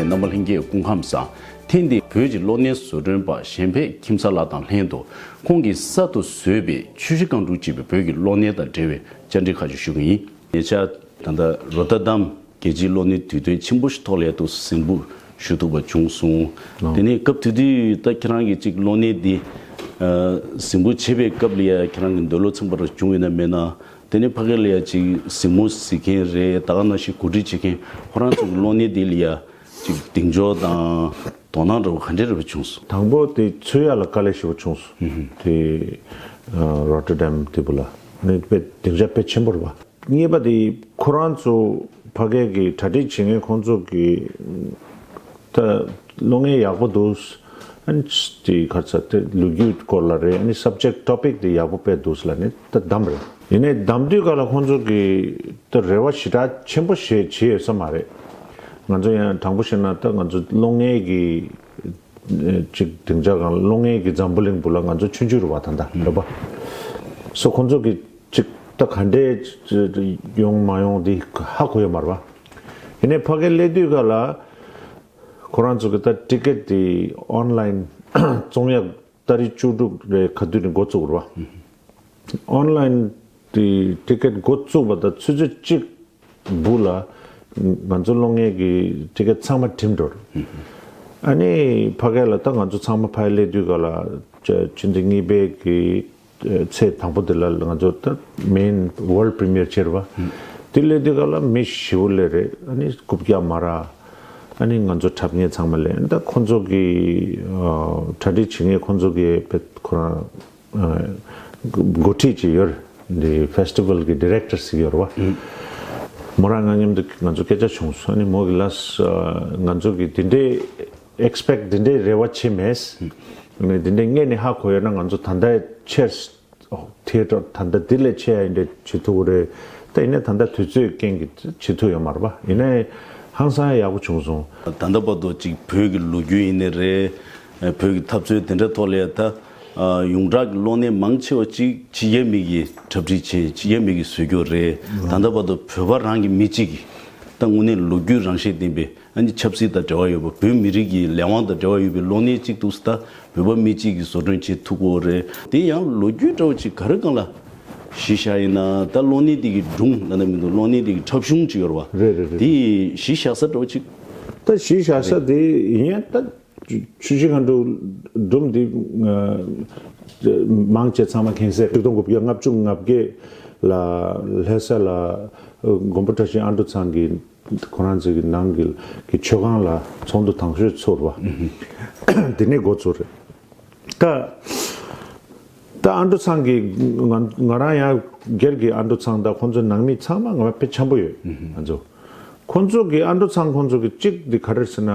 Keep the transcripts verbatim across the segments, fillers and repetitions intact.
རྣམ་པ་ལྷན་རྒྱས་སྐུ་ཁམས་བཟང་། ཐེངས་འདིའི་བོད་ཀྱི་གློག་བརྙན་བཟོ་སྐྲུན་པ་གཞན་ཕན་ཁྱིམ་གསར་ལགས་དང་ལྷན་དུ་ཁོང་གིས་གསར་དུ་བཟོས་པའི་ཆུ་བཞི་སྒང་དྲུག་ཅེས་པའི་བོད་ཀྱི་གློག་བརྙན་དང་འབྲེལ་བའི་བཅར་འདྲི་ཁག་ཅིག་ཞུ་གི་ཡིན། ཉེ་ཆར་ད་ལྟ་རོ་ཏར་ཌམ་རྒྱལ་སྤྱིའི་གློག་བརྙན་དུས་སྟོན་ཆེན་པོ་ཞིག་ཐོག་ལ་ཡ་དུ་གཟིགས་འབུལ་ཞུ་ཐུབ་པ་བྱུང་སོང་། ལགས། དེ་ནས་སྐབས་དེ་དུས་ད་ཁྱེད་རང་གིས་ཅིག་གློག་བརྙན་འདི་ཨ་གཟིགས་འབུལ་བྱེད་པའི་སྐབས་ལ་ཡ་ཁྱེད་རང་གི་འདོད་བློ་ཚིམ་པ་རུ་བྱུང་ཡོད་ན་མེད་ན། དེ་ནས་ཕ་གི་ལ་ཡ་ཅིག་གཟིགས་མོ་གཟིགས་མཁན་རེད། ད་ག་ནང་བཞིན་གོ་སྒྲིག་བྱེད་མཁན་ཁོ་རང་ཚོ་གི་གློག་བརྙན་འདི་ལ་ཡ་ཅིག་གདེང་འཇོག་དང་དོ་སྣང་འདྲ་བོ་ག་འདྲ་འདྲ་བོ་བྱུང་སོང་། དང་པོ་དེ་ཚོད་ཡག་ལ་དཀའ་ལས་ཞེ་པོ་བྱུང་སོང་། དེ་ཨ་རོ་ཏར་ཌམ་དེ་བུ་ལ་ནི་དཔེ་སྡིངས་ཆ་དཔེ་ཆེན་པོ་རེད་པ། གཉིས་པ་དེ་ཁོ་རང་ཚོ་ཕ་གི་གི་གྲ་སྒྲིག་བྱེད་མཁན་ཁོང་ཚོ་གི་ད་གློག་བརྙན་ཡག་པོ་འདུག་ཨ་ནི་དེ་ག་ཚ་དེ་ལོ་རྒྱུས་སྐོར་ལ་རེད། ཨ་ནི་སབ་ཇེག་ཊོ་པིག་དེ་ཡག་པོ་དཔེ་འདུག་ལ་ནི་ད་བདམས་རེད། ཡིན་ནའི་བདམས་དུས་ག་ལ་ཁོང་ཚོ་གི་ད་རེ་བ་ཞེ་དྲག་ཆེན་པོ་བྱེད་བྱེད་ཡོད་ས་མ་རེད། ང་ཚོ་ཡང་དྲང་པོ་བཤད་ན་ད་ང་ཚོ་གློག་བརྙན་གི་ཅིག་སྡིངས་ཆ་སྒང་གློག་བརྙན་གྱི་འཛམ་བུ་གླིང་བུ་ལ་ང་ཚོ་ཆུང་ཆུང་རེད་པ། ད་ལྟ་རེད་པ། སོ་ཁོང་ཚོ་གི་ཅིག་ད་ག་འདྲས་ཡོང་མ་ཡོང་འདི་ཧ་གོ་ཡོད་མ་རེད་པ། ཡིན་ནའི་ཕ་གིར་སླེབས་དུས་ག་ལ་ཁོ་རང་ཚོ་གི་ད་ཊི་ཀེ་ཊི་དེ་ཨོན་ལ་ཡིན་བཙོང་ཡག་ཏ་རིག་བཅུ་དྲུག་རེ་ག་དུས་ནས་འགོ་བཙུགས་རེད་པ། ཨོན་ལ་ཡིན་དེ་ཊི་ཀེ་ཊི་འགོ་བཙུགས་པ་དང་ཆུ་ཚོད་གཅིག་བུ་ལ་ང་ཚོ་གློག་བརྙན་གྱི་ཊི་ཀེ་ཊི་ཚང་མ་འགྲིམས་འགྲོ་རེད། ཨ་ནི་ཕ་གི་ལ་ད་ང་ཚོ་ཚང་མ་ཕ་གིར་སླེབས་དུས་ག་ལ་ཆུ་ཚོད་གཉིས་པའི་གི་ཚེས་དང་པོ་དེ་ལ་ང་ཚོ་ད་མེན་ཝོརལ་པི་རི་མི་ཡར་བྱས་རེད་པ། དེ་སླེབས་དུས་ག་ལ་མི་ཞེ་པོ་སླེབས་རེད། ཨ་ནི་རྐུབ་བཀྱག་དམར་ར། ཨ་ནི་ང་ཚོ་འཁྲབ་མཁན་ཚང་མ་སླེབས། ད་ཁོང་ཚོ་གི་ཨ་གྲ་སྒྲིག་བྱེད་མཁན་ཁོང་ཚོ་གི་དཔེ་ཁོ་རང་འགོ་ཁྲིད་ཅིག་ཡོད་རེད། འདི་ཕེ་སི་ཊི་ཝལ་གི་ཌི་རེག་ཊར་ཞིག་ཡོད་རེད་པ། མོ་རང་ང་མཉམ་དུ་ང་ཚོ་སྐད་ཆ་བྱུང་སོང་། ཨ་ནི་མོ་གི་ལགས་ང་ཚོ་གི་འདི་འདྲའི་ཨེག་སི་པེག་ཊི་འདི་འདྲའི་རེ་བ་བྱེད་མེད། ཨ་ནི་འདི་འདྲའི་སྔས་ནས་ཧ་གོ་ཡོད་ན་ང་ཚོ་ད་ལྟ་ཆེར་ཐི་ཡེ་ཊར་ད་ལྟ་འདི་ལས་ཆེ་ཡ་འདྲ་བྱེད་ཐུབ་ཀྱི་རེད། ད་ཡིན་ནའི་ད་ལྟ་དུས་ཚོད་རྐྱེན་གྱིས་བྱེད་ཐུབ་ཡོད་མ་རེད་པ། ཡིན་ནའི་ཧང་སང་ཡག་པོ་བྱུང་སོང་། ད་ལྟ་བར་དུ་ཅིག་བོད་ཀྱི་ལོ་རྒྱུས་ཡིན་ནའི་རེད། བོད་ཀྱི་འཐབ་རྩོད་དེ་འདྲ་ཐོག་ལ་ཡ་ད་ཡོངས་གྲགས་ཀྱི་གློག་བརྙན་མང་ཆེ་བ་ཅིག་ཕྱི་རྒྱལ་མི་གིས་འཁྲབ་ཁྲིད་བྱས། ཕྱི་རྒྱལ་མི་གིས་བཟོས་ཀྱི་ཡོད་རེད། ད་ལྟ་བར་དུ་བོད་པ་རང་གི་མི་གཅིག་གིས་ད་དངོས་གནས་ལོ་རྒྱུས་རང་བཞིན་ལྡན་པའི་ཨ་ནི་ཆབ་སྲིད་དང་འབྲེལ་བ་ཡོད་པ། བོད་མི་རིགས་ཀྱི་ལས་དབང་དང་འབྲེལ་བ་ཡོད་པའི་གློག་བརྙན་གཅིག་འདུག་ཟེར། ད་བོད་པ་མི་གཅིག་གིས་བཟོ་སྐྲུན་བྱེད་ཐུབ་ཀྱི་ཡོད་རེད། དེ་ཡང་ལོ་རྒྱུས་འདྲ་བོ་ཅིག་ག་རེ་སྒང་ལ་གཞི་བཞག་ཡིན་ན། ད་གློག་བརྙན་འདི་གི་སྒྲུང་ལབ་ན་མི་འདུག་གློག་བརྙན་འདི་གི་འཁྲབ་གཞུང་ཅིག་ཡོད་རེད་པ། རེད་རེད་རེད། དེ་གཞི་བཞག་ས་འདྲ་བོ་ཅིག་ད་གཞི་བཞག་ས་དེ་ཡིན་ཡང་ད་ཆུ་བཞི་སྒང་དྲུག་སྒྲུང་འདི་མང་ཆེ་ཚང་མ་མཁྱེན་གསལ་རེད། ཆིག་སྟོང་དགུ་བརྒྱ་ལྔ་བཅུ་ང་བརྒྱད་ལ་ལྷ་ས་ལ་མགོན་པོ་བཀྲ་ཤིས་ཨ་འབྲུ་ཚང་གི་ཁོ་རང་ཚོའི་གི་ནང་གི་གི་མཆོད་ཁང་ལ་ཚོགས་འདུ་དང་ཤོས་ཚོགས་པ། དེ་ནས་འགོ་བཙུགས་རེད། ད་ད་ཨ་འབྲུ་ཚང་གི་ང་ང་རང་ཡང་སྒེར་གྱི་ཨ་འབྲུ་ཚང་དང་ཁོང་ཚོའི་ནང་མི་ཚང་མ་ང་དཔེ་འཆམ་པོ་ཡོད། ང་ཚོ་ཁོང་ཚོ་གི་ཨ་འབྲུ་ཚང་ཁོང་ཚོ་གི་གཅིག་འདི་ག་རེ་ཟེར་ན།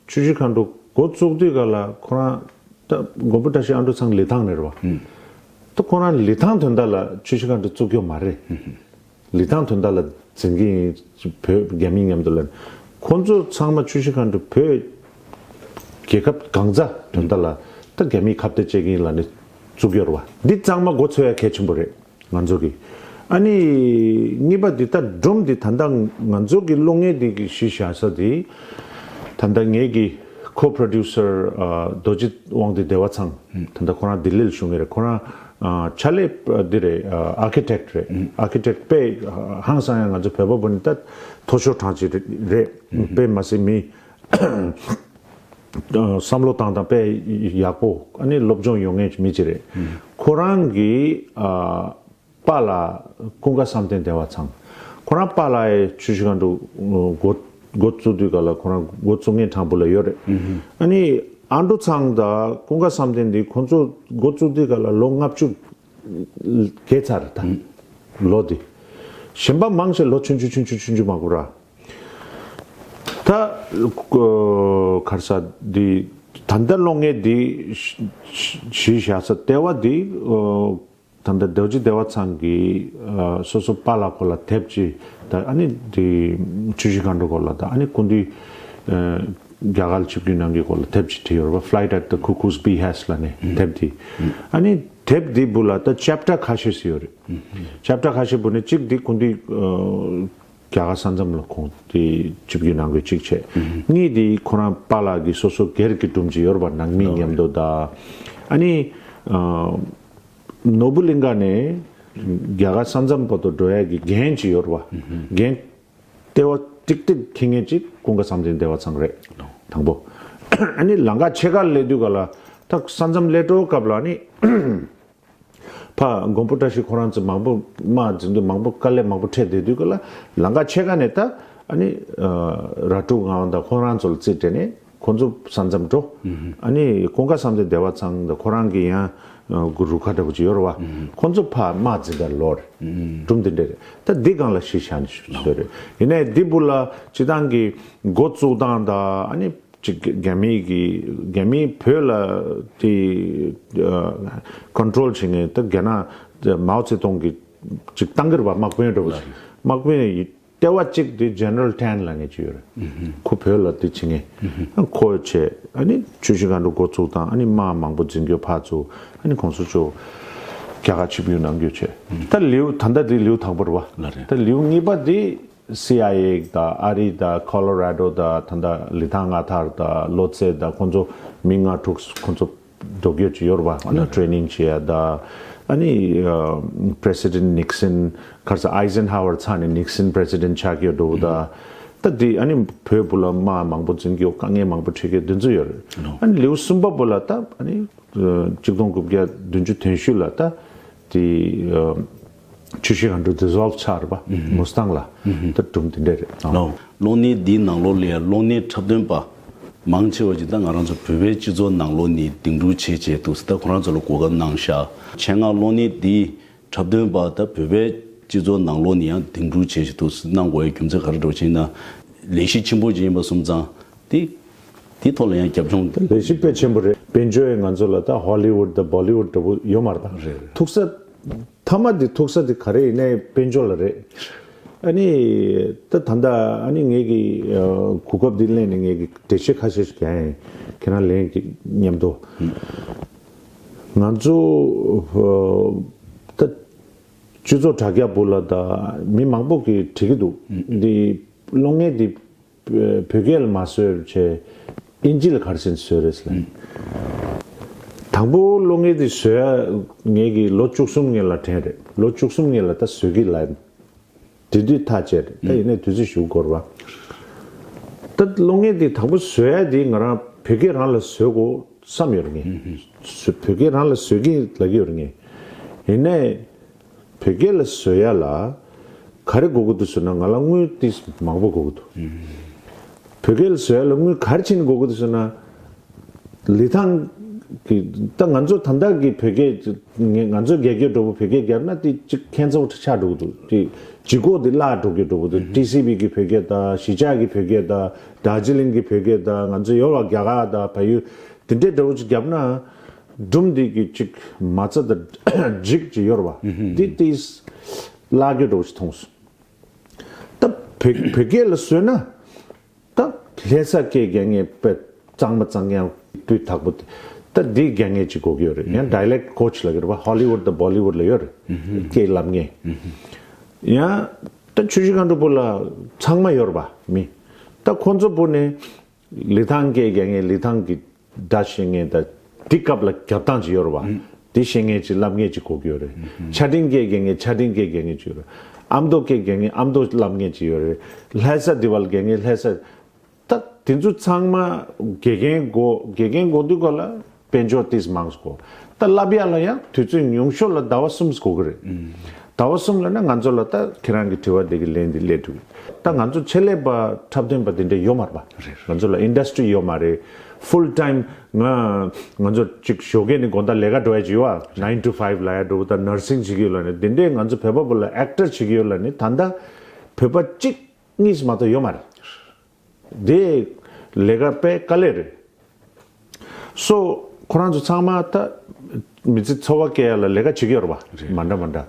ཆུ་བཞི་སྒང་དྲུག་འགོ་བཙུགས་དུས་ག་ལ་ཁོ་རང་ད་མགོན་པོ་བཀྲ་ཤིས་ཨ་འབྲུ་ཚང་ལི་ཐང་ནས་རེད་པ། ད་ཁོ་རང་ལི་ཐང་དོན་དག་ལ་ཆུ་བཞི་སྒང་དྲུག་བཙུགས་ཀྱི་ཡོད་མ་རེད། ལི་ཐང་དོན་དག་ལ་འཛིན་གྱི་ཡིན། བོད་རྒྱ་མི་མཉམ་དུ་ལ། ཁོང་ཚོ་ཚང་མ་ཆུ་བཞི་སྒང་དྲུག་བོད་རྒྱལ་ཁབ་གང་ཟག་དོན་དག་ལ་ད་རྒྱ་མིའི་ཁ་གཏད་བཅག་གི་ཡིན་ལབ་ནས་བཙུགས་ཀྱི་ཡོད་རེད་པ། འདི་གཙང་མ་མགོ་ཚོས་ཡ་གལ་ཆེན་པོ་རེད། ང་ཚོ་གི། ཨ་ནི་གཉིས་པ་འདི་ད་སྒྲུང་འདི་ད་ལྟ་ང་ཚོ་གི་གློག་བརྙན་འདི་གི་གཞི་བཞག་ས་འདི་ད་ལྟ་ངེད་ཀྱི་ཁོ་པོ་རོ་ཌིའུ་སར་ཨ་རྡོ་རྗེ་དབང་འདུས་བདེ་བ་ཚང་། ད་ལྟ་ཁོ་རང་ལྡི་ལི་ལ་བཞུགས་མཁན་རེད། ཁོ་རང་ཨ་ཕྱག་ལས་འདི་རེད། ཨ་ཨར་ཀི་ཊེག་རེད། ཨར་ཀི་ཊེག་དཔེ་ཧང་སང་ཡ་ང་ཚོ་བོད་པ་བོ་ནི་ད་མཐོ་ཤོས་གྲངས་ཅིག་རེད། དཔེ་མ་སྲིད་མི་བསམ་བློ་བཏང་སྟངས་དཔེ་ཡག་པོ། ཨ་ནི་སློབ་སྦྱོང་ཡོད་མཁན་མི་ཅིག་རེད། ཁོ་རང་གི་ཨ་པཱ་ལགས་ཀུན་དགའ་བསམ་གཏན་བདེ་བ་ཚང་། ཁོ་རང་པཱ་ལགས་ཡི་ཆུ་བཞི་སྒང་དྲུག་འགོ་འགོ་བཙུགས་དུས་ག་ལ་ཁོ་རང་འགོ་བཙུགས་མཁན་དང་པོ་ལ་ཡོད་རེད། ཨ་ནི་ཨ་འབྲུ་ཚང་དང་ཀུན་དགའ་བསམ་གཏན་འདི་ཁོང་ཚོ་འགོ་བཙུགས་དུས་ག་ལ་ལོ་ལྔ་བཅུ་བརྒལ་ཚར་རེད་ད། ལོ་འདི། གཞན་པ་མང་ཆེ་ལོ་ཆུང་ཆུང་ཆུང་ཆུང་ཆུང་ཆུང་མང་པོ་ར། ད་ག་རེ་ཟ་འདི་ད་ལྟ་གློག་བརྙན་འདི་གཞི་བཞག་ས་ལྟེ་བ་འདི་ད་ལྟ་རྡོ་རྗེ་བདེ་བ་ཚང་གིས་སོ་སོ་པཱ་ལགས་སྐོར་ལ་དེབ་ཅིག་ད་ཨ་ནི་འདི་ཆུ་བཞི་སྒང་དྲུག་སྐོར་ལ་ད་ཨ་ནི་སྐུ་མདུན་རྒྱ་གར་ཆིབས་བསྒྱུར་གནང་རྒྱུའི་སྐོར་ལ་དེབ་ཅིག་བྲིས་ཡོད་རེད་པ། Flight at the Cuckoo's Behest ལབ་ནས་དེབ་འདི། ཨ་ནི་དེབ་འདི་བུ་ལ་ད་ཅེབ་ཊར་ཁ་ཤས་ཤིག་ཡོད་རེད། ཅེབ་ཊར་ཁ་ཤས་བུ་ནི་གཅིག་འདི་སྐུ་མདུན་ རྒྱ་གར་ས་མཚམས་ལ་ཁོང་དེ་ཆིབས་བསྒྱུར་གནང་དགོས་གཅིག་བྱས། གཉིས་དེ་ཁོ་རང་པཱ་ལགས་ཀྱི་སོ་སོ་སྒེར་གྱི་སྒྲུང་ཅིག་ཡོད་རེད་པ། ནང་མི་མཉམ་དུ་ད་ཨ་ནི་ཨ་ནོར་བུ་གླིང་ག་ནས་རྒྱ་གར་ས་མཚམས་བར་དུ་འགྲོ་ཡ་གི་འགན་ཅིག་ཡོད་རེད་པ། འགན་ལྟེ་བ་ཏིག་ཏིག་འཁྱེར་མཁན་ཅིག་ཀུན་དགའ་བསམ་གཏན་བདེ་བ་ཚང་རེད། དང་པོ། ཨ་ནི་ལམ་ཁ་ཕྱེད་ཀ་སླེབས་དུས་ག་ལ་ད་ས་མཚམས་སླེབས་འགྲོ་སྐབས་ལ་ཨ་ནི། ཕ་མགོན་པོ་བཀྲ་ཤིས་ཁོ་རང་ཚོ་མང་པོ་དམག་འཛིང་དུས་མང་པོ་དཀའ་ལས་མང་པོ་འཕྲད་བསྡད་དུས་ག་ལ་ལམ་ཁ་ཕྱེད་ཀ་ནས་ད་ཨ་ནི་ར་ཕྲུག་ངག་དབང་དང་ཁོ་རང་ཚོ་ལ་རྩིས་སྤྲད་ནས་ཁོ་ཚོ་ས་མཚམས་འགྲོ། ཨ་ནི་ཀུན་དགའ་བསམ་གཏན་བདེ་བ་ཚང་དང་ཁོ་རང་གི་ཡང་རུ་ཁག་འདྲ་པོ་ཅིག་ཡོད་རེད་པ། ཁོ་ཚོ་ཕ་དམག་འཛིང་ག་ལོག་རེད། སྒྲུང་དེ་འདྲ་རེད། ད་འདི་སྒང་ལ་གཞི་བཞག་ནས་བཟོས་རེད། ཡིན་ནའི་འདི་བུ་ལ་སྤྱི་བཏང་གི་འགོ་བཙུགས་སྟངས་དང་ཨ་ནི། ཅིག་རྒྱ་མི་གི་རྒྱ་མི་བོད་ལ་དེ་ཀོན་ཊོལ་བྱེད་མཁན་ད་རྒྱ་ནག་མའོ་ཙེ་ཏུང་གི་ཅིག་བཏང་གི་རེད་པ། དམག་དཔོན་འདྲ་པོ་ཅིག་དམག་དཔོན་ཡི་ལྟེ་བ་གཅིག་དེ་ཇེ་ནེ་རལ་ཊན་ལབ་མཁན་ཅིག་ཡོད་རེད། ཁོ་བོད་ལ་དེ་བྱེད་མཁན་ཁོ་བྱས། ཨ་ནི་ཆུ་བཞི་སྒང་དྲུག་འགོ་བཙུགས་དང་ཨ་ནི་དམག་མང་པོ་འཛིང་རྒྱུ་ཕར་ཚུར་ཨ་ནི་ཁོང་ཚོ་ཚོ་རྒྱ་གར་ཆིབས་བསྒྱུར་གནང་རྒྱུ་བྱས། ད་ལེའུ་ད་ལྟ་དེ་ལེའུ་དང་པོ་རེད་པ། ད་ལེའུ་གཉིས་པ་དེ། སི་ཨའི་ཨེ་དང་ཨ་རི་དང་ཁོ་ལོ་ར་ཌོ་དང་ད་ལྟ་ལི་ཐང་མངའ་ཐང་དང་ལོ་ཙཱ་དང་ཁོང་ཚོ་མི་ལྔ་དྲུག་ཁོང་ཚོ་འགྲོ་རྒྱུ་ཅིག་ཡོད་རེད་པ། ཨ་ནི་ཊེ་ནིང་བྱེད་ཡ་དང་ཨ་ནི་པྲེ་སི་ཌེན་ཊི་ནིག་སན་ག་རེ་ཟེར་ཨའི་ཟེན་ཧའོ་ཝར་ཚར་ནས་ནིག་སན་པྲེ་སི་ཌེན་ཊི་ཆགས་རྒྱུ་འགྲོ་བ་དང་ད་དེ་ཨ་ནི་བོད་བུ་ལ་དམག་མང་པོ་འཛིང་རྒྱུ་དཀའ་ངལ་མང་པོ་འཕྲད་རྒྱུ་དེ་ཚོ་ཡོད་རེད། ཨ་ནི་ལེའུ་གསུམ་པ་བུ་ལ་ད་ཨ་ནི་གཅིག་སྟོང་དགུ་བརྒྱ་བདུན་ཅུ་དོན་བཞི་ལ་ད་དེ། ཆུ་བཞི་སྒང་དྲུག་ཌི་སོལ་ཆགས་རེད་པ། མུ་སི་ཐང་ལ་ད་སྒྲུང་དེ་འདྲ་རེད། ལོ། གློག་བརྙན་འདིའི་ནང་ལོགས་ལ་ཡང་གློག་བརྙན་འཁྲབ་སྟོན་པ་མང་ཆེ་བ་ཅིག་ད་ང་རང་ཚོ་བོད་པའི་སྤྱི་ཚོགས་ནང་ལོགས་ནས་འདེམས་སྒྲུག་བྱས་བྱས་འདུག་ཟེར། ད་ཁོ་རང་ཚོ་ལ་གོ་སྐབས་གནང་ཤག་ཆེད་མངགས་གློག་བརྙན་འདིའི་འཁྲབ་སྟོན་པ་ད་བོད་པའི་སྤྱི་ཚོགས་ནང་ལོགས་ནས་ཡང་འདེམས་སྒྲུག་བྱས་བྱས་འདུག་ཟེར་གནང་དགོས་ཡའི་རྒྱུ་མཚན་ག་རེ་འདྲ་བ་ཅིག་ཡིན་ན། ལས་གཞི་ཆེན་པོ་ཅིག་ཡིན་པ་སོང་ཙང་དེ་དེ་ཐོག་ལ་ཡང་རྒྱབ་ལྗོངས་ལས་གཞི་དཔེ་ཆེན་པོ་རེད། དཔལ་འབྱོར་ཡང་ང་ཚོ་ལ་ད་ཧོ་ལི་ཝུད་དང་བོ་ལི་ཝུད་འདྲ་པོ་ཡོད་མ་རེད་ད། ཐུག་ས་མཐའ་མ་དེ་ཐུག་ས་དེ་ག་རེ་ཡིན་ནའི་དཔལ་འབྱོར་ལ་རེད། ཨ་ནི་ད་ད་ལྟ་ཨ་ནི་ངེད་ཀྱི་གོ་སྐབས་འདི་ལེན་ནས་ངེད་ཀྱི་འགྲེལ་བཤད་ཁ་ཤས་ཤིག་རྒྱག་ཡིན། ཁྱེད་རང་ལན་གྱི་མཉམ་དུ་ང་ཚོ་ད་སྤྱི་ཚོགས་དྲ་རྒྱ་བུ་ལ་ད་མི་མང་པོ་གིས་དྲི་གི་འདུག་འདི་གློག་བརྙན་འདི་བོད་སྐད་ལ་མ་བཟོས་བྱས་ཨིན་ཇི་ལ་ག་རེ་བྱས་ནས་བཟོས་རེད་ཟེར་ལབ། དང་པོ་གློག་བརྙན་འདི་བཟོ་ཡ་ངེད་ཀྱིས་ལོ་བཅུ་གསུམ་སྔོན་ལ་དྲན་རེད། ལོ་བཅུ་གསུམ་སྔོན་ལ་ད་བཟོ་གི་ལབ། དེ་དུས་ཐག་བཅད་རེད། ད་ཡིན་ནའི་དུས་ཚོད་ཞུ་དགོས་རེད་པ། ད་གློག་བརྙན་འདི་དང་པོ་བཟོ་ཡ་འདི་ང་རང་བོད་སྐད་རང་ལ་བཟོ་དགོས་བསམ་ཡོད་རེད་ངས། བོད་སྐད་རང་ལ་བཟོ་གི་ལབ་ཀྱི་ཡོད་རེད་ངས། ཡིན་ནའི། བོད་སྐད་ལ་བཟོ་ཡ་ལ་ག་རེ་དགོས་ཀྱི་འདུག་ཟེར་ན། ང་ལ་དངུལ་ཏིས་མང་པོ་དགོས་ཀྱི་འདུག་བོད་སྐད་ལ་བཟོ་ཡ་ལ་དངུལ་ག་རེ་བྱས་ནས་དགོས་ཀྱི་འདུག་ཟེར་ན། ལི་ཐང་གི་ད་ང་ཚོ་ད་ལྟ་གི་བོད་སྐད་ང་ང་ཚོ་རྒྱ་སྐད་འདྲ་པོ་བོད་སྐད་བརྒྱབ་ན་དེ་གཅིག་ཁྱད་མཚར་པོ་ཆགས་འགྲོ་གི་འདུག་དེ་ལྗིད་ཁོག་དེ་བརླག་འགྲོ་གི་འདྲ་པོ་འདུག་ཊི་སི་བི་གི་བོད་སྐད་དང་གཞིས་ཆགས་ཀྱི་བོད་སྐད་དང་དར་ཇི་ལིང་གི་བོད་སྐད་དང་ང་ཚོ་ཡོད་པ་རྒྱ་གར་དང་བལ་ཡུལ་དེ་འདྲའི་འདྲ་པོ་ཅིག་བརྒྱབ་ན། སྒྲུང་འདི་གི་ཅིག་མ་རྩ་དང་འཇིག་ཅིག་ཡོད་རེད་པ། འདི་ཏིས་བརླག་རྒྱུ་འདྲ་པོ་ཅིག་མཐོང་སོང་། ད་བོད་བོད་སྐད་ལ་བཟོས་ན་ད་ལྷ་ས་སྐད་རྒྱག་མཁན་དཔེ་གཙང་མ་གཙང་རྐྱང་སྤུས་དག་པོ་ད་འདི་རྒྱག་མཁན་ཅིག་དགོས་ཀྱི་ཡོད་རེད། ཡང་ཌའི་ལེག་ཊི་ཀོ་ཆི་ལབ་ཀྱི་རེད་པ། ཧོ་ལི་ཝུད་དང་བོ་ལི་ཝུད་ལ་ཡོད་རེད། སྐད་ལབ་མཁན། ཡང་ད་ཆུ་བཞི་སྒང་དྲུག་པོ་ལ་ཚང་མ་ཡོད་རེད་པ་མི། ད་ཁོང་ཚོ་པོ་ནས་ལི་ཐང་སྐད་རྒྱག་མཁན་ལི་ཐང་གི་སྒྲ་ཤེས་མཁན་དང་དེ་སྐབས་ལ་རྒྱབ་སྟངས་ཅིག་ཡོད་རེད་པ། དེ་ཤེས་མཁན་ཅིག་ལབ་མཁན་ཅིག་དགོས་ཀྱི་ཡོད་རེད། ཆ་འཕྲིན་སྐད་རྒྱག་མཁན་ཆ་འཕྲིན་སྐད་རྒྱག་མཁན་ཅིག་ཡོད་རེད། ཨ་མདོ་སྐད་རྒྱག་མཁན་ཨ་མདོ་ལབ་མཁན་ཅིག་ཡོད་རེད། ལྷ་ས་འདི་བ་ལ་རྒྱག་མཁན་ལྷ་ས། ད་དེ་ཚོ་ཚང་མ་དགེ་རྒན་དགོས། དགེ་རྒན་དགོས་དུས་སྐབས་ལ་དཔལ་འབྱོར་ཏིས་མང་སོང་། ད་བསླབ་ཡ་ལ་ཡང་དུས་ཚོད་ཉུང་ཤོས་ལ་ཟླ་བ་གསུམ་དགོས་ཀྱི་རེད། ཟླ་བ་གསུམ་ལ་ན་ང་ཚོ་ལ་ད་ཁྱེད་རང་གི་དྲི་བ་འདི་གི་ལན་འདི་སླེབས་འདུག་ད་ང་ཚོ་ཆེད་ལས་པ་འཁྲབ་སྟོན་པ་དེ་འདྲ་ཡོད་མ་རེད་པ། རེད། ང་ཚོ་ལ་ཨིན་ཌ་སི་ཊི་རི་ཡོད་མ་རེད། ཕུལ་ཊའིམ་ང་ང་ཚོ་ཅིག་ཞོགས་ཀས་ནས་དགོང་དག་ལས་ཀ་འགྲོ་ཡ་ཅིག་ཡོད་པ། ནའིན་ཊུ་ཕའིབ་ལབ་ཡ་འགྲོ་བ་དང་ནར་སིང་བྱེད་ཀྱི་ཡོད་ལབ་ནས་དེ་འདྲས་ང་ཚོ་བོད་པ་པོ་ལ་ཨེག་ཊར་བྱེད་ཀྱི་ཡོད་ལབ་ནས་ད་ལྟ་བོད་པ་གཅིག་གཉིས་མ་གཏོགས་ཡོད་མ་རེད། དེ་ལས་ཀ་དཔེ་དཀའ་ལས་རེད། སོ་ཁོ་རང་ཚོ་ཚང་མ་ད་མི་ཚེ་འཚོ་བ་སྐྱེལ་ཡ་ལ་ལས་ཀ་བྱེད་ཀྱི་ཡོད་རེད་པ། རེད། མ་འདྲ་མ་འདྲ། རེད།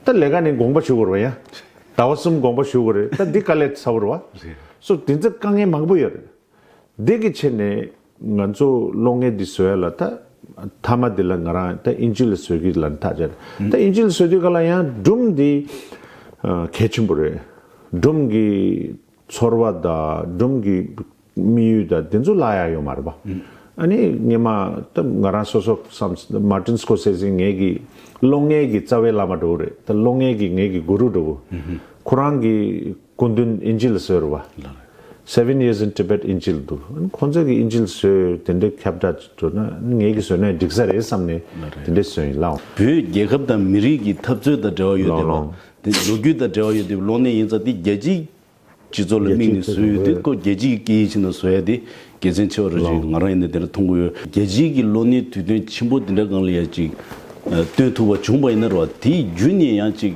ད་ལས་ཀ་ནི་དགོངས་པ་ཞུ་དགོས་རེད་པ་ཡ། ཟླ་བ་གསུམ་དགོངས་པ་ཞུ་དགོས་རེད། ད་འདི་དཀའ་ལས་ཚ་པོ་རེད་པ། རེད། སོ་དེ་ཚོ་དཀའ་ངལ་མང་པོ་ཡོད་རེད། འདི་གི་ཆེད་ནས་ང་ཚོ་གློག་བརྙན་འདི་བཟོ་ཡ་ལ་ད་མཐའ་མ་འདི་ལ་ང་རང་ད་ཨིན་ཇི་ལ་བཟོ་གི་ལ་ཐག་བཅད། ད་ཨིན་ཇི་ལ་བཟོ་དུས་ག་ལ་ཡང་སྒྲུང་འདི་གལ་ཆེན་པོ་རེད། སྒྲུང་གི་ཚོར་བ་དང་སྒྲུང་གི་དམིགས་ཡུལ་དང་དེ་ཚོ་བརླག་ཡ་ཡོད་མ་རེད་པ། ཨ་ནི་སྔོན་མ་ད་ང་རང་སོ་སོ་བསམ། མར་ཏིན་སྐོར་སེ་ཟི་ངེད་ཀྱི་གློག་བརྙན་གྱི་རྩ་བའི་བླ་མ་འདྲ་བོ་རེད། ད་གློག་བརྙན་གྱི་ངེད་ཀྱི་གུ་རུ་འདྲ་བོ། ཁོ་རང་གི་སྐུ་མདུན་དབྱིན་ཇི་ལ་བཟོས་རེད་པ། Seven Years in Tibet དབྱིན་ཇི་ལ་འདུག་ཁོང་ཚོས་ཀྱི་དབྱིན་ཇི་ལ་བཟོས་དེ་འདྲའི་ཁྱབ་བསྒྲགས་འགྲོ་ན་ངེད་ཀྱིས་བཟོས་ན་འགྲིག་ས་རེད་བསམ་ནས་དེ་འདྲའི་བཟོས་ཡིན་ལགས། བོད་རྒྱལ་ཁབ་དང་མི་རིགས་ཀྱི་འཐབ་རྩོད་དང་འབྲེལ་བ་ཡོད་བསྡད་པ། དེ་ལོ་རྒྱུས་དང་འབྲེལ་བ་ཡོད་བསྡད་པའི་གློག་བརྙན་ཡིན་ཙང་དེ་རྒྱལ་སྤྱིའི་སྤྱི་ཚོགས་ལ་དམིགས་ནས་བཟོས་ཡོད་དེ་ཁོ་རྒྱལ་སྤྱིའི་སྐད་ཡིག་ཆེད་དུ་བཟོ་ཡ་དེ་དགེ་མཚན་ཆེ་བ་རེད་ཅིག་ང་རང་ཡིན་ན་དེ་འདྲ་མཐོང་གི་ཡོད། རྒྱལ་སྤྱིའི་གི་གློག་བརྙན་དུས་སྟོན་ཆེན་པོ་དེ་འདྲ་སྒང་ལ་ཡ་ཅིག་སྟོན་ཐུབ་པ་བྱུང་བ་ཡིན་ན་རེད་པ། དེའི་བརྒྱུད་ནས་ཡང་ཅིག་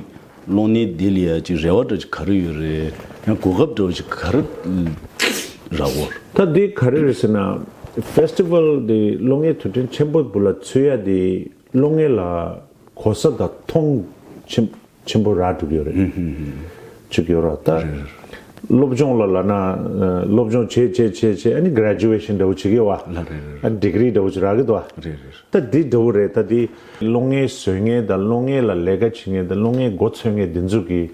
གློག་བརྙན་འདི་ལ་ཡ་ཅིག་རེ་བ་འདྲ་ཅིག་ག་རེ་ཡོད་རེད། ཡང་གོ་སྐབས་འདྲ་བོ་ཅིག་ག་རེ་རག་གོ། ད་འདི་ག་རེ་རེད་ཟེར་ན། ཕེ་སི་ཊི་ཝལ་འདི་གློག་བརྙན་དུས་སྟོན་ཆེན་པོ་འདི་ལ་ཚུད་ཡ་དེ་གློག་བརྙན་ལ་གོ་ས་དང་མཐོང་ཆེན་ཆེན་པོ་རག་འགྲོ་གི་ཡོད་རེད། ཅིག་ཡོད་ར་ད། རེད་རེད། སློབ་སྦྱོང་ལ་ལབ་ན་ཨ་སློབ་སྦྱོང་བྱེད་བྱེད་བྱེད་བྱེད་ཨ་ནི་གྷ་རེ་ཇུ་ཨེ་ཤན་འདྲ་བོ་བྱེད་ཀྱི་ཡོད་པ། ལ་རེད་རེད། ཨ་ཌིག་རི་འདྲ་བོ་ཅིག་རག་གི་འདུག་པ། རེད་རེད། ད་འདི་འདྲ་བོ་རེད། ད་འདི་གློག་བརྙན་བཟོ་མཁན་དང་གློག་བརྙན་ལ་ལས་ཀ་བྱེད་མཁན་དང་གློག་བརྙན་མགོ་འཚོས་མཁན་འདི་ཚོ་གིས་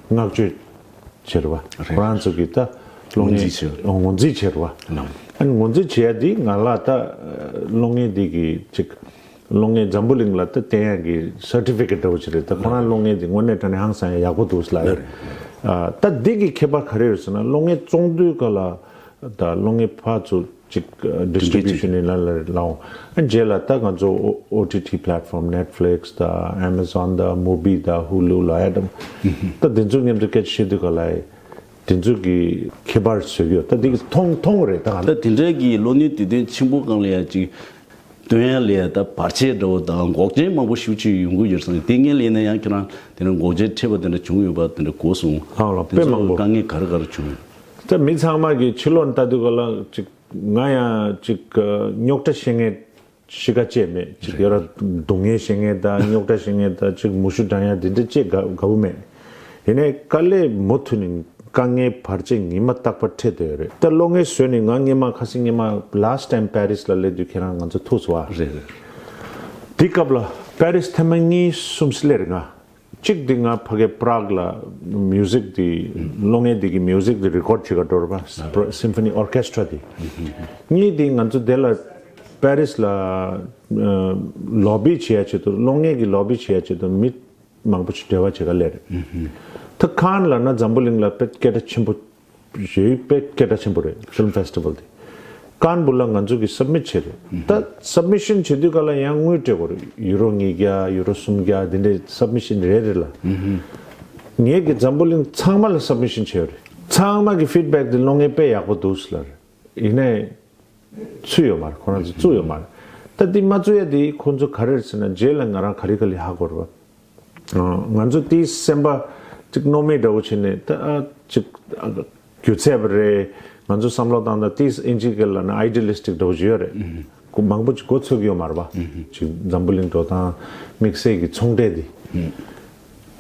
བསྔགས་བརྗོད་བྱེད་རེད་པ། རེད། ཁོ་རང་ཚོ་གིས་ད་གློག་བརྙན་ངོས་འཛིན་བྱེད། ཨོ་ངོས་འཛིན་བྱེད་རེད་པ། ལགས། ཨ་ནི་ངོས་འཛིན་བྱེད་ཡ་འདི་ང་ལ་ད་གློག་བརྙན་འདི་གི་ཅིག་གློག་བརྙན་འཛམ་བུ་གླིང་ལ་ད་བསྟན་ཡག་གི་སར་ཊི་ཕི་ཀེཊ་འདྲ་བོ་ཅིག་རེད། ད་ཁོ་རང་གློག་བརྙན་དེ་དངོས་གནས་དྲང་གནས་ཧང་སང་ཡག་པོ་འདུག་ལབ་ཡོད། ཨ་ད་འདི་གི་ཁྱད་པར་ག་རེ་ཡོད་ཟེར་ན་གློག་བརྙན་བཙོང་དུས་ག་ལ་ད་གློག་བརྙན་ཕར་ཚུར་ཅིག་ཌི་སི་ཊི་བྷིའུ་ཤན་ཡིན་ན་ལ་ལའོ། ཨ་རྗེས་ལ་ད་ང་ཚོ་ཨོ་ཊི་ཊི་པི་ལེཊ་ཕོརམ་ནེཊ་ཕི་ལིག་སི་དང་ཨེ་མ་ཛོན་དང་མུ་བི་དང་ཧུ་ལུ་ལ་ཡ་དང་ད་དེ་ཚོ་མཉམ་དུ་སྐད་ཆ་བཤད་དུས་ག་ལ་ཡ། དེ་ཚོ་གི་ཁྱད་པར་བཟོ་གི་ཡོད། ད་དེ་གི་མཐོང་མཐོང་རེད་ད་ག་ལ། ད་དེ་འདྲའི་གི་གློག་བརྙན་དུས་སྟོན་ཆེན་པོ་སྒང་ལ་ཡ་ཅིག་སྟོན་ཡ་ལ་ཡ་ད་བར་ཆད་འདྲ་བོ་དང་འགོག་རྐྱེན་མང་པོ་ཞེ་པོ་ཅིག་ཡོང་གི་ཡོད་སོང་། དེ་སྔོན་ལ་ཡིན་ན་ཡང་ཁྱེད་རང་དེ་འདྲ་འགོག་རྐྱེན་འཕྲད་པ་དེ་འདྲ་བྱུང་ཡོད་པ་དེ་འདྲ་གོ་སོང་། ལགས་ལགས། དེ་དཔེ་ཚོ་མང་པོ། དཀའ་ངལ་ག་རེ་ག་རེ་བྱུང་ཡོད། ད་མི་ཚང་མ་གི་ཕྱི་ལོགས་ལྟ་དུས་ག་ལ་ཅིག་ང་ཡང་ཅིག་རྙོག་དྲ་བཤད་མཁན། གཤིས་ཀ་བཅས་མེད་ཅིག་ཡོད་ར། སྡུག་བསྔལ་བཤད་མཁན་དང་རྙོག་དྲ་བཤད་མཁན་དང་ཅིག་མུ་ཤུ་འགྲང་ཡ་འདི་འདྲ་བཅས་དགའ་དགའ་པོ་མེད། ཡིན་ནའི་དཀའ་ལས་མུ་མཐུད་ནས་དཀའ་ངལ་བར་ཆད་ཉི་མ་རྟག་པར་འཕྲད་བསྡད་ཡོད་རེད། ད་གློག་བརྙན་བཟོས་ནས་ང་སྔོན་མ་ཁ་སང་སྔོན་མ་last time Paris ལ་སླེབས་དུས་ཁྱེད་རང་ང་ཚོ་ཐུག་སོང་བ། རེད་རེད། དེ་སྐབས་ལ་པེ་རིས་ཐེངས་མ་གཉིས་གསུམ་སླེབས་རེད་ང་། གཅིག་དེ་ང་ཕ་གི་པ་རག་ལ་མིའུ་ཟིག་དེ་གློག་བརྙན་དེ་གི་མིའུ་ཟིག་དེ་རི་ཀོཌ་བྱེད་ག་འགྲོ་ར་པ། སིམ་ཕོ་ནི་ཨོར་ཀེ་སི་ཊ་ར་དེ། གཉིས་དེ་ང་ཚོ་དེ་ལ་པེ་རིས་ལ་ལོ་བི་བྱེད་ཡ་ཆེད་དུ་གློག་བརྙན་གི་ལོ་བི་བྱེད་ཡ་ཆེད་དུ་མི་མང་པོ་ཞིག་འབྲེལ་བ་བྱེད་ག་སླེབས་རེད། ད་ཁཱན་ལབ་ན་འཛམ་བུ་གླིང་ལ་དཔེ་སྐད་གྲགས་ཆེན་པོ། ཞེས་དཔེ་སྐད་གྲགས་ཆེན་པོ་རེད་ཕིལམ་ཕེ་སི་ཊི་ཝལ་དེ། ཀན་བུ་ལ་ང་ཚོ་གིས་སབ་མིཊ་བྱས་རེད། ད་སབ་མི་ཤན་བྱེད་དུས་ག་ལ་ཡང་དངུལ་སྤྲད་དགོས་རེད། ཡུ་རོ་ཉིས་བརྒྱ་ཡུ་རོ་སུམ་བརྒྱ་དེ་འདྲའི་སབ་མི་ཤན་རེ་རེ་ལ། ངས་ཀྱི་འཛམ་བུ་གླིང་ཚང་མ་ལ་སབ་མི་ཤན་བྱས་ཡོད་རེད། ཚང་མ་གི་ཕིཌ་བེག་དེ་གློག་བརྙན་དཔེ་ཡག་པོ་འདུག་ཟེར་ལབ་རེད། ཡིན་ནའི་ཚུད་ཡོད་མ་རེད། ཁོ་རང་ཚོ་བཙུགས་ཡོད་མ་རེད། ད་འདི་མ་བཙུགས་ཡ་དེ་ཁོ་ཚོ་ག་རེ་རེད་ཟེར་ན་རྗེས་ལ་ང་རང་ག་ལེ་ག་ལེ་ཧ་གོ་རེད་བ། ང་ཚོ་དེའི་སེམས་པ་གཅིག་རྣོ་མེད་འདྲ་བོ་བྱས་ནས་ད་ཨ་གཅིག་རྒྱུ་ཚད་པ་རེད། ང་ཚོ་བསམ་བློ་བཏང་ད་དེའི་ཨིན་ཇི་སྐད་ལ་ན་ཨའི་ཌི་ཡ་ལི་སི་ཊིག་འདྲ་བོ་ཅིག་ཡོད་རེད། ཁོ་མང་པོ་ཅིག་མགོ་ཚོས་ཀྱི་ཡོད་མ་རེད་པ། ཅིག་འཛམ་བུ་གླིང་འགྲོ་སྟངས་དམིགས་བསལ་གྱི་ཚོང་འབྲེལ་དེ།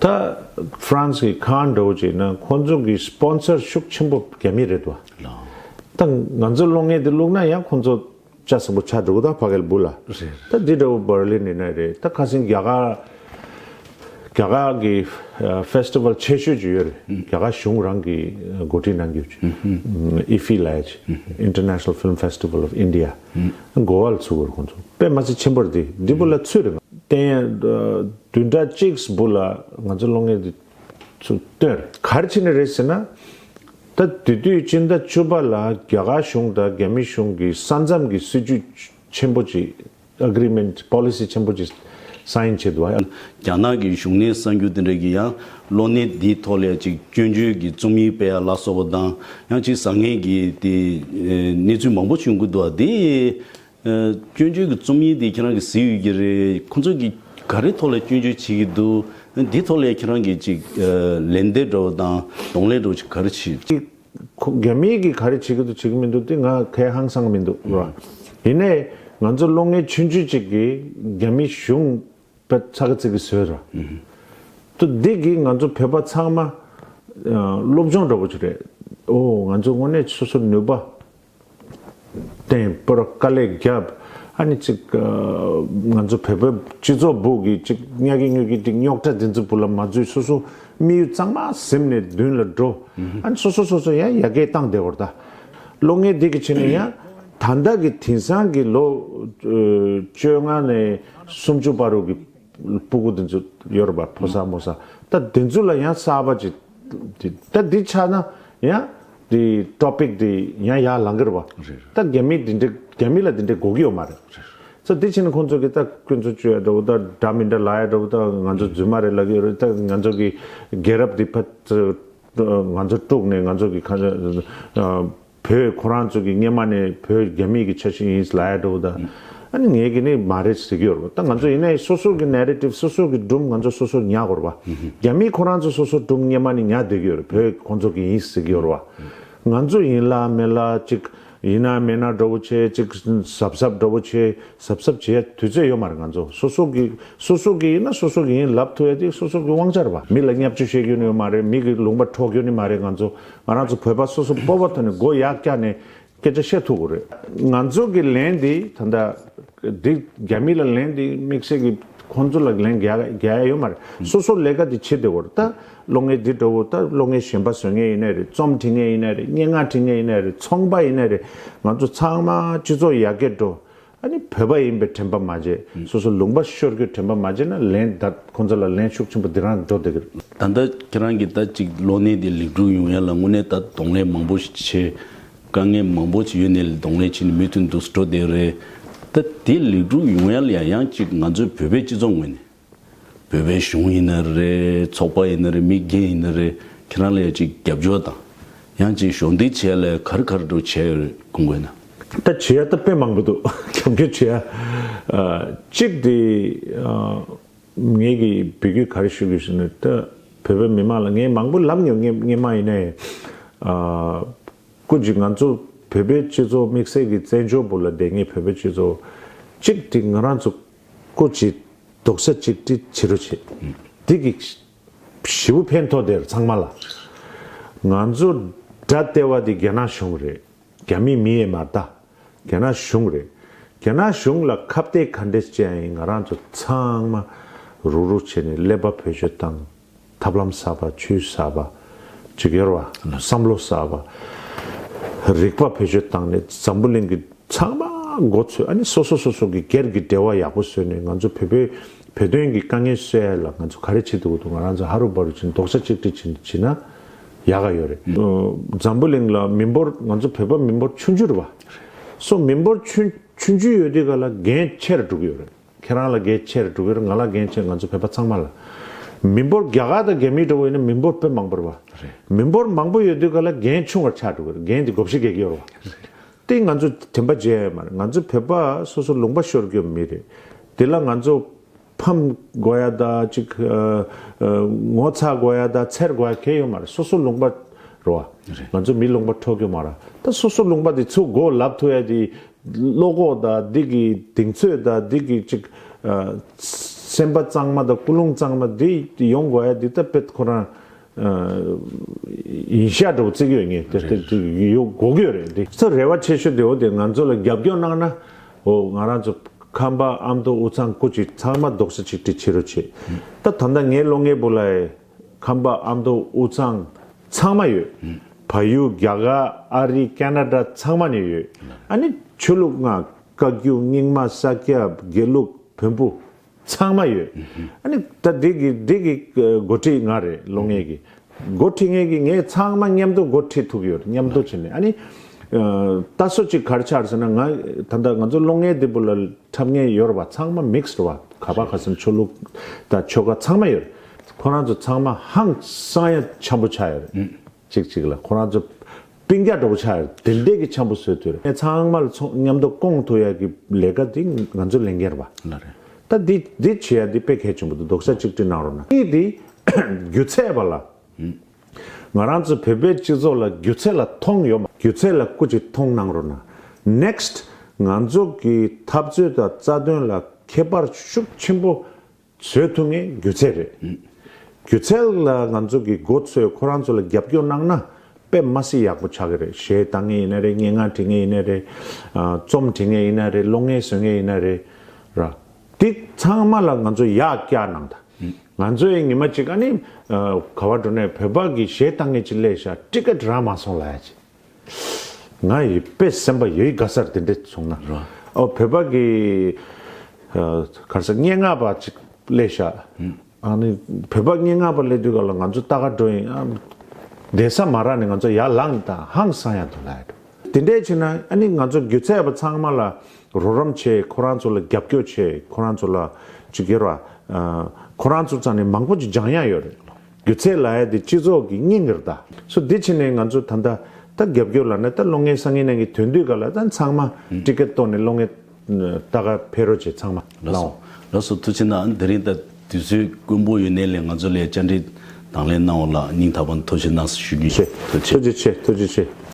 ད་ཧྥ་རན་སི་གི་ཁཱན་འདྲ་བོ་ཅིག་ན་ཁོ་ཚོ་གི་སི་པོན་སར་ཤུགས་ཆེན་པོ་རྒྱ་མི་རེད་དོ། ད་ང་ཚོ་གློག་བརྙན་དེ་བླུགས་ན་ཡང་ཁོ་ཚོ་ལྕགས་ཟམ་པོ་ཆགས་འགྲོ་གི་ད་ཕ་གིར་འབུ་ལ། རེད། ད་འདི་འདྲ་བོ་བར་ལིན་ཡིན་ན་རེད། ད་ཁ་སང་རྒྱ་གར་རྒྱ་གར་གྱི་ཕེ་སི་ཊི་ཝལ་ཆེ་ཤོས་ཅིག་ཡོད་རེད། རྒྱ་གར་གཞུང་རང་གིས་འགོ་ཁྲིད་གནང་རྒྱུ་ཅིག་ཨི་ཧྥི་ལབ་ཡ་ཅིག International Film Festival of India། གོ་བ་ལ་ཚུགས་དགོས་རེད་ཁོང་ཚོ། དཔེ་མ་སྲིད་ཆེན་པོ་རེད་དེ། འདི་འབུ་ལ་ཚུད་རེད། བསྟན་ཡ་བདུན་ཕྲག་གཅིག་འབུ་ལ་ང་ཚོ་གློག་བརྙན་འདི་ཚུར་བཏོན་རེད། ག་རེ་བྱས་ནས་རེད་ཟེར་ན། ད་དེ་དུས་སྤྱི་ཟླ་བཅུ་པ་ལ་རྒྱ་གར་གཞུང་དང་རྒྱ་མི་གཞུང་གིས་ས་མཚམས་ཀྱི་སྲིད་ཇུས་ཆེན་པོ་ཅིག་ཨེ་གྷི་རི་མེན་ཊི་པོ་ལི་སི་ཆེན་པོ་ཅིག་སའིན་བྱས་འདུག་བ། རྒྱ་ནག་གི་གཞུང་ནས་གསར་འགྱུར་དེ་འདྲ་གི་ཡང་གློག་བརྙན་འདིའི་ཐོག་ལ་ཅིག་སྐྱོན་བརྗོད་ཀྱི་རྩོམ་ཡིག་སྤེལ་ཡ་ལ་སོགས་པ་དང་ཡང་ཅིག་བཟང་ངན་གྱི་དེ་གནས་ཚུལ་མང་པོ་བྱུང་གི་འདུག་བ། དེ། སྐྱོན་བརྗོད་ཀྱི་རྩོམ་ཡིག་དེ་ཁྱེད་རང་གིས་གཟིགས་ཡོད་ཀྱི་རེད། ཁོ་ཚོ་གིས་ག་རེ་ཐོག་ལ་སྐྱོན་བརྗོད་བྱེད་ཀྱི་འདུག་འདི་ཐོག་ལ་ཁྱེད་རང་གིས་ཅིག་ལན་འདེབས་འདྲ་བོ་དང་གདོང་ལེན་འདྲ་བོ་ཅིག་ག་རེ་བྱེད། ཅིག་ཁོ་རྒྱ་མིའི་གིས་ག་རེ་བྱེད་ཀྱི་འདུག་བྱེད་ཀྱི་མི་འདུག་དེ་ང་གའི་ཧང་སང་མི་འདུག་ར། ཡིན་ནའི་ང་ཚོ་གློག་བརྙན་ཆུང་ཆུང་ཅིག་གིས་རྒྱ་མི་གཞུང་དཔེ་ཚ་གི་ཚིག་གི་བཟོས་ར། ཏུ་འདི་གིས་ང་ཚོ་བོད་པ་ཚང་མ་སློབ་སྦྱོང་འདྲ་བོ་ཅིག་རེད། ཨོ་ང་ཚོ་དངོས་གནས་སོ་སོར་ནུས་པ། བསྟན་པོ་ར་དཀའ་ལས་བརྒྱབ། ཨ་ནི་ཅིག་ང་ཚོ་བོད་པའི་སྤྱི་ཚོགས་སྦུག་གི་ཅིག་ཉག་གི་ཉོག་གི་ཅིག་རྙོག་དྲ་འདི་ཚོ་སྦུག་ལ་མ་འཛུལ། སོ་སོ་དམིགས་ཡུལ་གཙང་མ་ཟིན་ནས་མདུན་ལ་འགྲོ། ཨ་ནི་སོ་སོ་སོ་སོ་ཡང་ཡར་རྒྱས་བཏང་བསྡད་ཡོད་རེད་ད། གློག་བརྙན་འདི་གི་ཆེད་ནས་ཡང་ད་ལྟ་གི་དེང་སང་གི་ལོ་བཅོ་ལྔ་ནས་སུམ་ཅུ་བར་དུ་གི་སྤུ་གུ་འདི་ཚོ་ཡོད་རེད་པ། ཕོ་གསར་མོ་གསར། ད་འདི་ཚོ་ལ་ཡང་གསར་པ་ཅིག་འདི་ད་འདི་ཆགས་ན་ཡང་འདི་ཊོ་པིག་འདི་ཡང་ཡར་ལངས་གི་རེད་པ། རེད། ད་རྒྱ་མི་འདི་འདྲ་རྒྱ་མི་ལ་འདི་འདྲ་དགོས་ཀྱི་ཡོད་མ་རེད། རེད། ད་འདི་བྱས་ན་ཁོང་ཚོ་གིས་ད་སྐྱོན་འཛུགས་བྱེད་ཡ་འདྲ་བོ་ད་འདྲ་མི་འདྲ་ལབ་ཡ་འདྲ་བོ་ད་ང་ཚོ་རྫུན་མ་རེད་ལབ་ཀྱི་ཡོད་རེད། ད་ང་ཚོ་གི་རྒྱལ་རབས་འདི་ཕར་ང་ཚོ་དཀྲུགས་ནས་ང་ཚོ་གི་ཁ་བོད་ཁོ་རང་ཚོ་གི་སྔོན་མ་ནས་བོད་རྒྱ་མི་གི་ཆ་ཤས་ཡིན་ལབ་ཡ་འདྲ་བོ་ད། ཨ་ནི་ངས་ཀྱི་ནི་མ་རེད་ཟེར་གྱི་ཡོད་རེད། ད་ང་ཚོ་ཡིན་ནའི་སོ་སོ་གི་ནེ་རེ་ཊིབ་སོ་སོ་གི་སྒྲུང་ང་ཚོ་སོ་སོ་ཉར་དགོས་རེད་པ། རྒྱ་མི་ཁོ་རང་ཚོ་སོ་སོ་སྒྲུང་སྔོན་མ་ནས་ཉར་བསྡད་ཀྱི་ཡོད་རེད། བོད་ཁོ་ཚོ་གི་ཡིན་ཟེར་གྱི་ཡོད་རེད་པ། ང་ཚོ་ཡིན་ལ་མིན་ལ་ཅིག་ཡིན་ན་མིན་ན་འདྲ་བོ་བྱས། ཅིག་གཟབ་གཟབ་འདྲ་བོ་བྱས། གཟབ་གཟབ་བྱེད་ཡ་དུས་ཚོད་ཡོད་མ་རེད། ང་ཚོ་སོ་སོ་གི་སོ་སོ་གི་ཡིན་ན་སོ་སོ་གི་ཡིན་ལབ་ཐུབ་ཡ་དེ་སོ་སོ་གི་དབང་ཆ་རེད་པ། མི་ལ་བརྙས་བཅོས་བྱེད་རྒྱུ་ནི་ཡོད་མ་རེད། མི་གི་ལུང་པ་འཕྲོག་རྒྱུ་ནི་མ་རེད། ང་ཚོ་ང་རང་ཚོ་བོད་པ་སོ་སོ་སྤོབས་པ་ཐོག་ནས་མགོ་ཡར་བཀྱགས་ནས་སྐད་ཆ་བཤད་ཐུབ་དགོས་རེད། ང་ཚོ་གི་ལན་འདི་ད་ལྟ་འདི་རྒྱ་མི་ལ་ལན་འདི་དམིགས་བསལ་གྱི་ཁོང་ཚོ་ལ་ལན་རྒྱག་རྒྱག་ཡ་ཡོད་མ་རེད། སོ་སོ་ལས་ཀ་འདི་བྱེད་བསྡད་དགོས་རེད། ད་གློག་བརྙན་འདི་འདྲ་བོ་ད་གློག་བརྙན་གཞན་པ་བཟོ་མཁན་ཡིན་ནའི་རེད། རྩོམ་འབྲི་མཁན་ཡིན་ནའི་རེད། སྙན་ངག་འབྲི་མཁན་ཡིན་ནའི་རེད། ཚོང་པ་ཡིན་ནའི་རེད། ང་ཚོ་ཚང་མ་སྤྱི་ཚོགས་ཡར་རྒྱས་འགྲོ། ཨ་ནི་བོད་པ་ཡིན་པའི་དྲན་པ་མ་བརྗེད། སོ་སོ་ལུང་པ་ཤོར་རྒྱུའི་དྲན་པ་མ་བརྗེད་ན་ལན་ད་ཁོང་ཚོ་ལ་ལན་ཤུགས་ཆེན་པོ་འདི་རང་འགྲོ་བསྡད་ཀྱི་རེད། ད་ལྟ་ཁྱེད་རང་གིས་ད་ཅིག་གློག་བརྙན་འདི་ལེགས་གྲུབ་ཡོང་ཡ་ལ་དངོས་གནས་ད་གདོང་ལེན་མང་པོ་ཞིག་བྱས། དཀའ་ངལ་མང་པོ་ཞིག་ཡོད་ནའི་གདོང་ལེན་བྱས་ནས་མུ་མཐུད་འདུག་སེ་འགྲོ་བསྡད་རེད། ད་དེ་ལེགས་གྲུབ་ཡོང་ཡ་ལ་ཡང་ཡང་ཅིག་ང་ཚོའི་བོད་པའི་སྤྱི་ཚོགས་ངོས་ནས། བོད་པའི་གཞུང་ཡིན་ན་རེད། ཚོགས་པ་ཡིན་ན་རེད། མི་སྒེར་ཡིན་ན་རེད། ཁྱེད་རང་ལ་ཡ་ཅིག་རྒྱབ་སྐྱོར་དང་། ཡང་ཅིག་གཞོགས་འདེགས་བྱེད་ཡ་ལ་ག་རེ་ག་རེ་འདྲ་བྱས་ཡོད་རེད་སྐུ་ངོ་ན། ད་བྱེད་ཡ་ད་དཔེ་མང་པོ་འདུག་རྒྱབ་སྐྱོར་བྱེད་ཡ། ཨ་གཅིག་དེ་ཨ་ངས་ཀྱི་འབོད་སྐུལ་ག་རེ་ཞུ་དགོས་ཟེར་ན། ད་བོད་པའི་མི་མང་ལ་ངས་མང་པོ་ལབ་མྱོང་། ངས་སྔོན་མ་ཡིན་ནའི་ཨ་སྐུ་མཁྱེན། ང་ཚོ་བོད་པའི་སྤྱི་ཚོགས་དམིགས་བསལ་གྱི་བཙན་བྱོལ་བོད་ལ་བསྡད་མཁན་བོད་པའི་སྤྱི་ཚོགས་གཅིག་དེ་ང་རང་ཚོ་སྐུ་མཁྱེན་རྡོག་རྩ་གཅིག་སྒྲིལ་བྱེད་རོགས་བྱེད། འདི་གི་ཞེ་པོ་ཕན་ཐོགས་དེར་ཚང་མ་ལ། ང་ཚོ་དགྲ་ལྟེ་བ་དེ་རྒྱ་ནག་གཞུང་རེད། རྒྱ་མི་མི་ཡེ་མ་རེད་ད། རྒྱ་ནག་གཞུང་རེད། རྒྱ་ནག་གཞུང་ལ་ཁ་གཏད་ག་འདྲས་བྱས་ཡིན། ང་རང་ཚོ་ཚང་མ་རུག་རུག་བྱས་ནས་ཀླད་པ་བེད་སྤྱོད་བཏང་། ཐབས་ལམ་གསར་པ། ཆོས་གསར་པ་ཅིག་ཡོད་རེད་པ། བསམ་བློ་གསར་པ། རིག་པ་བེད་སྤྱོད་བཏང་ནས་འཛམ་བུ་གླིང་གི་ཚང་མ་མགོ་ཚོས། ཨ་ནི་སོ་སོ་སོ་སོ་གི་སྒེར་གྱི་འབྲེལ་བ་ཡག་པོ་བཟོས་ནས་ང་ཚོ་བོད་པའི་བོད་དོན་གྱི་དཀའ་ངལ་སེལ་ཡ་ལ་ང་ཚོ་ག་རེ་བྱེད་ཐུབ་ཀྱི་འདུག་ང་རང་ཚོ་ཧ་རུ་བ་རུ་བྱས་ནས་རྡོག་རྩ་གཅིག་སྒྲིལ་བྱས་ནས་བྱས་ན་ཡག་ག་ཡོད་རེད། འཛམ་བུ་གླིང་ལ་མི་འབོར་ང་ཚོ་བོད་པ་མི་འབོར་ཆུང་ཆུང་རེད་པ། སོ་མི་འབོར་ཆུང་ཆུང་ཆུང་ཡོད་དུས་ག་ལ་འགན་ཆེ་རུ་འགྲོ་གི་ཡོད་རེད། ཁྱེད་རང་ལ་འགན་ཆེ་རུ་འགྲོ་གི་རེད། ང་ལ་འགན་ཆེ། ང་ཚོ་བོད་པ་ཚང་མ་ལ། མི་འབོར་རྒྱ་གར་དང་རྒྱ་མི་འདྲ་བོ་ཡིན་ན་མི་འབོར་དཔེ་མང་པོ་རེད་པ། རེད། མི་འབོར་མང་པོ་ཡོད་དུས་ག་ལ་འགན་ཆུང་བར་ཆགས་འགྲོ་གི་རེད། འགན་དེ་བགོ་བཤའ་རྒྱག་གི་ཡོད་རེད་པ། དེ་ང་ཚོ་དྲན་པ་བརྗེད་ཡ་མ་རེད། ང་ཚོ་བོད་པ་སོ་སོ་ལུང་པ་ཤོར་རྒྱུ་མི་རེད། དེ་ལ་ང་ཚོ་ཕམ་དགོས་ཡ་ད་ཅིག་ཨ་ཨ་ངོ་ཚ་དགོས་ཡ་ད་འཚེར་དགོས་ཡ་གང་ཡང་ཡོད་མ་རེད། སོ་སོ་ལུང་པ་རེད་པ། རེད། ང་ཚོ་མི་ལུང་པ་འཕྲོག་རྒྱུ་མ་རེད། ད་སོ་སོ་ལུང་པ་དེ་ཚུར་མགོ་ལབ་ཐུབ་ཡ་དེ། བློ་ཁོག་དང་འདི་གི་གདེང་ཚོད་དང་འདི་གི་ཅིག་ཨ་སེམས་པ་གཙང་མ་དང་ཀུན་སློང་གཙང་མ་འདི་ཡོང་དགོས་ཡ་འདི་ད་དཔེ་ཁོ་རང་ཨ་ཡིན་ཤག་འདྲ་བོ་བརྩི་གི་ཡོད། ངས་དེ་དེ་དེ་ཡོད་དགོས་ཀྱི་ཡོད་རེད། འདི་ཚོ་རེ་བ་ཆེ་ཤོས་དེ་འོ་དེ་ང་ཚོ་ལ་རྒྱབ་སྐྱོར་གནང་ན། འོ་ང་རང་ཚོ་ཁམས་པ་ཨ་མདོ་དབུས་གཙང་སྐུ་མཁྱེན་ཚང་མ་རྡོག་རྩ་གཅིག་སྒྲིལ་བྱེད་རོགས་བྱེད། ད་ད་ལྟ་ངའི་གློག་བརྙན་པོ་ལ་ཁམས་པ་ཨ་མདོ་དབུས་གཙང་ཚང་མ་ཡོད། བལ་ཡུལ། རྒྱ་གར། ཨ་རི། ཁེ་ན་ཌ་ཚང་མ་ནས་ཡོད། ཨ་ནི་ཆོས་ལུགས་ལྔ། བཀའ་བརྒྱུད། རྙིང་མ། ས་སྐྱ། དགེ་ལུགས། བོན་པོ་ཚང་མ་ཡོད། ཨ་ནི་ད་འདི་གི་འདི་གི་འགོ་ཁྲིད་ང་རེད། གློག་བརྙན་གི་འགོ་ཁྲིད་མཁན་གི་ངས་ཚང་མ་མཉམ་དུ་འགོ་ཁྲིད་ཐུབ་ཡོད། མཉམ་དུ་བྱས་ནས་ཨ་ནི་ད་སོ་གཅིག་ག་རེ་ཆགས་ཟེར་ན། ང་ད་ལྟ་ང་ཚོ་གློག་བརྙན་འདི་པོ་ལ་འཁྲབ་མཁན་ཡོད་རེད་པ། ཚང་མ་མིག་སི་རེད་པ། ག་པ་ག་ཟེར་ན་ཆོས་ལུགས་དང་ཆོལ་ཁ་ཚང་མ་ཡོད་རེད། ཁོ་རང་ཚོ་ཚང་མ་ཧང་སང་ཡ་འཆམ་པོ་ཆགས་ཡོད་རེད། གཅིག་གཅིག་ལ་ཁོ་རང་ཚོ་སྤུན་ཀྱག་འདྲ་པོ་ཆགས་ཡོད་རེད། དེ་འདྲས་ཀྱི་འཆམ་པོ་བཟོས་ཐུབ་རེད། ཚང་མ་ལ་ཚོ་མཉམ་དུ་སྐོང་ཐུབ་ཡ་གི་ལས་ཀ་འདི་ང་ཚོའི་ལས་འགན་རེད་པ། ལགས་རེད། ད་འདི་འདི་བྱེད་ཡ་འདི་དཔེ་གལ་ཆེན་པོ་འདུག་རྡོག་རྩ་གཅིག་སྒྲིལ་གནང་རོགས་གནང་། གཉིས་འདི་སྒྱུ་རྩལ་པ་ལ། ང་རང་ཚོ་བོད་པའི་སྤྱི་ཚོགས་ལ་སྒྱུ་རྩལ་ལ་མཐོང་ཡོད་མ། སྒྱུ་རྩལ་ལ་སྐུ་མཁྱེན་མཐོང་གནང་རོགས་གནང་། ནེག་སི་ཊི་ང་ཚོ་གི་འཐབ་རྩོད་དང་རྩ་དོན་ལ་ཁྱད་པར་ཤུགས་ཆེན་པོ་བཟོ་ཐུབ་མཁན་སྒྱུ་རྩལ་རེད། སྒྱུ་རྩལ་ལ་ང་ཚོ་གི་མགོ་ཚོས་ཁོ་རང་ཚོ་ལ་རྒྱབ་སྐྱོར་གནང་ན་ དཔེ་མ་སྲིད་ཡག་པོ་ཆགས་ཀྱི་རེད། གཞས་བཏང་མཁན་ཡིན་ན་རེད། སྙན་ངག་འབྲི་མཁན་ཡིན་ན་རེད། ཨ། རྩོམ་འབྲི་མཁན་ཡིན་ན་རེད། གློག་བརྙན་བཟོ་མཁན་ཡིན་ན་རེད། ར། འདི་ཚང་མ་ལ་ང་ཚོ་ཡར་བཀྱག་གནང་དང་། ང་ཚོའི་ཉི་མ་གཅིག་ཨ་ནི། ཨ། ག་བ་འགྲོ་ནས་བོད་པ་གི་གཞས་བཏང་མཁན་ཅིག་སླེབས་ཤག་ཊི་ཀེ་ཊི་རག་མ་སོང་ལབ་ཡ་ཅིག་ང་ཡི་དཔེ་སེམས་པ་ཡོད་དགའ་སར་དེ་འདྲས་བྱུང་ན། ར། ཨོ། བོད་པ་གི། ཨ། ག་རེ་ཟེར། སྙན་ངག་པ་ཅིག་སླེབས་ཤག་ཨ་ནི་བོད་པ་སྙན་ངག་པ་སླེབས་དུས་ག་ལ་ང་ཚོ་ལྟ་ག་འགྲོ་ཡིན། ཨ། བསྡད་ས་མ་རག་ནས་ང་ཚོ་ཡར་ལངས་དང་ཧང་སང་ཡ་འདུག་ལབ་ཡ་འགྲོ། དེ་འདྲས་བྱས་ན་ཨ་ནི་ང་ཚོ་སྒྱུ་རྩལ་པ་ཚང་མ་ལ་རོགས་རམ་བྱེད། ཁོ་རང་ཚོ་ལ་རྒྱབ་སྐྱོར་བྱེད། ཁོ་རང་ཚོ་ལ་ཅིག་གེར་བ། ཨ། ཁོ་རང་ཚོ་རྩ་ནས་མང་པོ་ཅིག་སྦྱང་ཡ་ཡོད་རེད། སྒྱུ་རྩལ་ལབ་ཡ་དེ་སྤྱི་ཚོགས་ཀྱི་སྙིང་གི་རེད་ད། སོ་འདི་བྱས་ནས་ང་ཚོ་ད་ལྟ་ད་རྒྱབ་སྐྱོར་ལབ་ན་ད་གློག་བརྙན་བཟོ་མཁན་ནང་གི་དོན་དུས་ག་ལ་ད་ཚང་མ་ཊི་ཀེ་ཊི་གཏོང་ནས་གློག་བརྙན་ལྟ་ག་ཕེབས་རོགས་བྱེད། ཚང་མ་ལགས་སོ། ལགས་སོ། ཐུགས་རྗེ་གནང་། དེ་རིང་ད་དུས་ཚོད་དཀོན་པོ་ཡོད་ནའི་ལས་ང་ཚོ་ལ་བཅར་འདྲི་དང་ལེན་གནང་བ་ལ་སྙིང་ཐག་པ་ནས་ཐུགས་རྗེ་གནང་ཞུ་རྒྱུ་ཡིན། ཆེ། ཐུགས་རྗེ་ཆེ། ཐུགས་རྗེ་ཆེ།